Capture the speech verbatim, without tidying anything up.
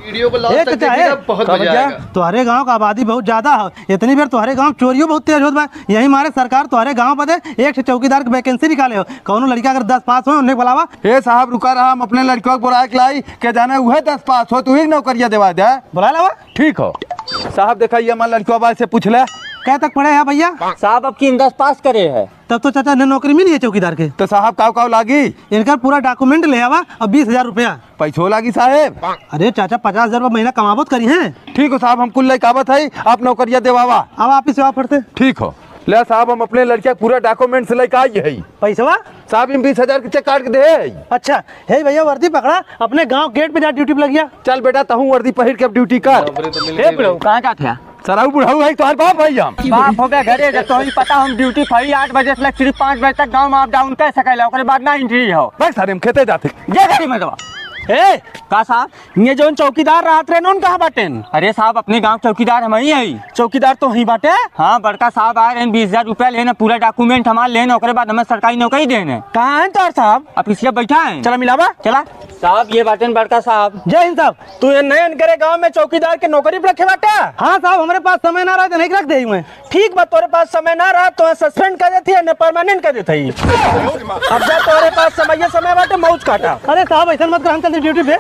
वीडियो को लास्ट ए, तक चाचा, देखिएगा, ए, बहुत का मजा भैया? आएगा। तोहरे गाँव का आबादी बहुत ज्यादा है, इतनी बेर तोहरे गाँव चोरियो बहुत तेज होत बा। यही मारे सरकार तोहरे गाँव बदे एक ठे चौकीदार के वैकेंसी निकाले हो। कौनो लड़का अगर दस पास हो, उन्हें बुलावा। ए साहब, रुका रहा, हम अपने लड़का को बुला के लाई, के जाने उहे दस पास हो, तू ही नौकरिया देवा दे। बुला लावा। ठीक हो साहब, देखा, ये हमार लड़का बा, से पूछ ले। कै तक पढ़े है भैया? साहब, अब की दस पास करे है। तब तो चाचा, इन्हें नौकरी मिली है चौकीदार के। तो साहब, काव काव लागी? इनका पूरा डॉक्यूमेंट ले आवा और बीस हजार रुपया। पैसो लागी साहेब? अरे चाचा, पचास हजार रुपया महीना कमाबो त करी हैं। ठीक हो साहब, हम कुल लेके आवत है, आप नौकरिया देवावा। अब आप ही सेवा फटते। ठीक हो, ले साहब, हम अपने लड़के के पूरा डॉक्यूमेंट्स लेके आई है। पैसवा? साहब, इन बीस हजार के चेक काट के दे है। अच्छा, हे भैया, वर्दी पकड़ा, अपने गांव गेट पे जा, ड्यूटी पे लग गया। चल बेटा, तहूँ वर्दी पहिर के अब ड्यूटी कर। ए बुढ़ऊ, कहाँ जात है? सराऊ बुढ़ऊ है, तोहार बाप है हम। बाप हो गया घरे, जब तोहरी पता हम ड्यूटी फरी आठ बजे से लेके सिर्फ पाँच बजे तक गाँव में अप डाउन कर सकेला, ओकरे बाद ना एंट्री हो। बस सारे हम खेते जाते। ये घड़ी में दवा। ए, का साहब? ये जौन चौकीदार रहत रहे, उन कहाँ बाटेन? अरे साहब, अपने गाँव चौकीदार हम ही है। चौकीदार तो ही बाटे? हाँ, बड़का साहब आए रहे, बीस हजार रुपया लेने, पूरा डॉक्यूमेंट हमार लेने, ओकरे बाद हमें सरकारी नौकरी देने। कहाँ है तोहर साहब? अब इसलिए बैठा है। चला मिलावा। चला। साहब, ये बाटेन बड़का साहब। जय हिंद साहब। तू ये नयन करे गांव में चौकीदार के नौकरी पे रखे बाटा? हाँ साहब, हमरे पास समय ना रहा तो नहीं रख दे हुए। ठीक बा, तोरे पास समय ना रहा तो सस्पेंड कर देती है, न परमानेंट कर देती है। अब जा, तोरे पास समय, ये समय बाटे, मौज काटा। अरे साहब, ऐसा मत कर, हम चलते ड्यूटी पे।